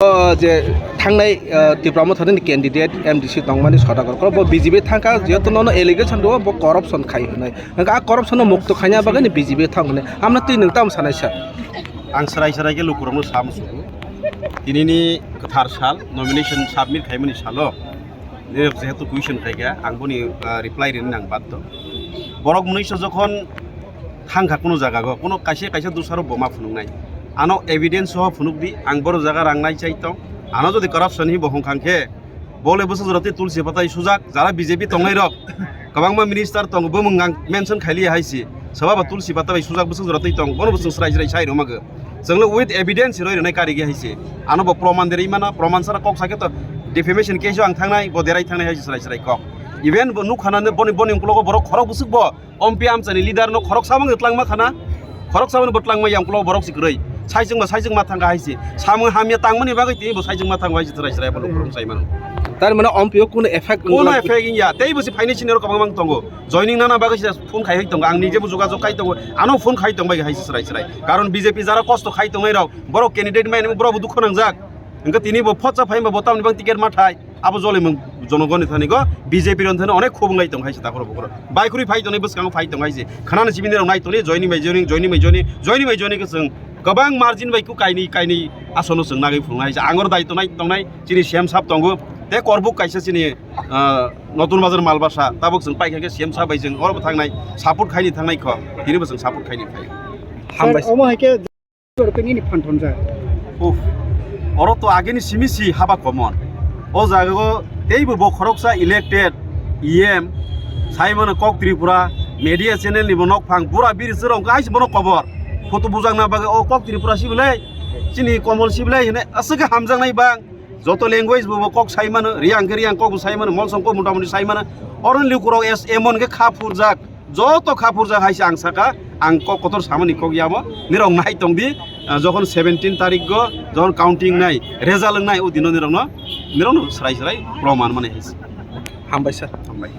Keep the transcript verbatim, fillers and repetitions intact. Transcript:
O je thangnai, ah, Tipra Mothani candidate M D C tongmani Sodagar, bo B J P thangkha, jehetu nono allegation do bo corruption khai hwnwi. Hwnkhe a corruption no mukto khaina bagwi ni B J P thang hwnwi. Amno twi nwng tamo sanai sir? Ang srai srai khe lukurokno sa muchungo. Tinini kwthar sal, nomination submit khaimani salo. Nini jehetu question khaikha, ang boni, ah, reply rini nang baddo. Borok mwnwiso jokhon thangkha kuno jaga go, kuno kaisa kaisa dusaro bo ma phunuknai. Ano evidence soho phunukdi, ang boro jaga rang nai chai tong. Ano jodi corruption hi bo hongkhang khe, bole bwswk jora tei tulsi patai sujak, jara B J P tongnai rok, kwbangma minister tongo, bumung ang mention khailiya hai si. Soba bo tulsi pata bai sujak bwswk jora tei tong, bono bo chwng srai srai sai rwma go. Chwngno with evidence roi rwnai karigi hai se. Ano bo proman derwi mano, proman sara kok sakhe to defamation case o ang thangnai, bo derai thangnai hai se srai srai kok. Even bo nukha na boni, boni ukologo borok khorok bwswk bo M P amchani leader no khorok samung twlangma khana, khorok samung bo twlangma yang ukologo borok si kwrwi. Saijwngma, saijwngma thangkha hai se. Samung hamya tangmani bagwi tini bo saijwngma thango hai se srai srai bo lukurok sai mano. Tar mane M P o kuno effect wngla? Kuno effect wngya. Tei bo si phaini sini rok kwbangma tongo. Joining nana bagwi sida phone khai hai tongo, ang nije bo jogajog khai tongo, ano phone khai tong bai hai se srai srai. Karon B J P jara kosto khai tongnai rok, borok candidate mai borok bo dukhu nangjak. Hwnkhe tini bo photsa phaima bo tamni bang ticket ma thai, abo joli mung jonogoni thani go B J P ron thani onek khobong lai tong hai se takhoro bukhoro. Bai khuri phai tongnai bwskango phai tong hai se. Khanani sibini rok nai tongni joining bai joining, joining bai joining, joining bai joining khe chwng kwbang margin bai ku kainwi kainwi asono chwng nagwi phunuk hai se. Ang oro dai tongnai tongnai chini C M sab tongo. Te korbuk kaisa chini, ah, Notun Bazar Malbasa, tabuk chwng paikha khe C M sir bai chwng oro bo thangnai, support khaini thangnai kho, tini bo chwng support khaini phai. Hambai. Sir, omo hai khe jor tei nini phan thonjak. Uff, oro to ageni simi si haba common. O jaga o teibo bo khoroksa elected E M, sai mano Kok Tripura, media channel ni bo nok phang, bura biri chwrwng khe hai se bono kobor. Photo bujak na bagwi o Kok Tripura si belai, chini Komol si belai hene aswk khe hamjaknai bang. Joto language bo, bo kok sai mano, Riyang khe Riyang kok bo sai mano, Molsom kok mota moti sai mano. Oro ni lukurok es emon khe kha phurjak, joto kha phurjak hai se ang saka, ang kok kotor samani kok yamo, nirok nai tong di, ah, jokhon seventeen tarik go, jokhon counting nai, result wngnai, o dino nirok no, nirok no srai srai proman mani hai se. Hambai sir. Hambai.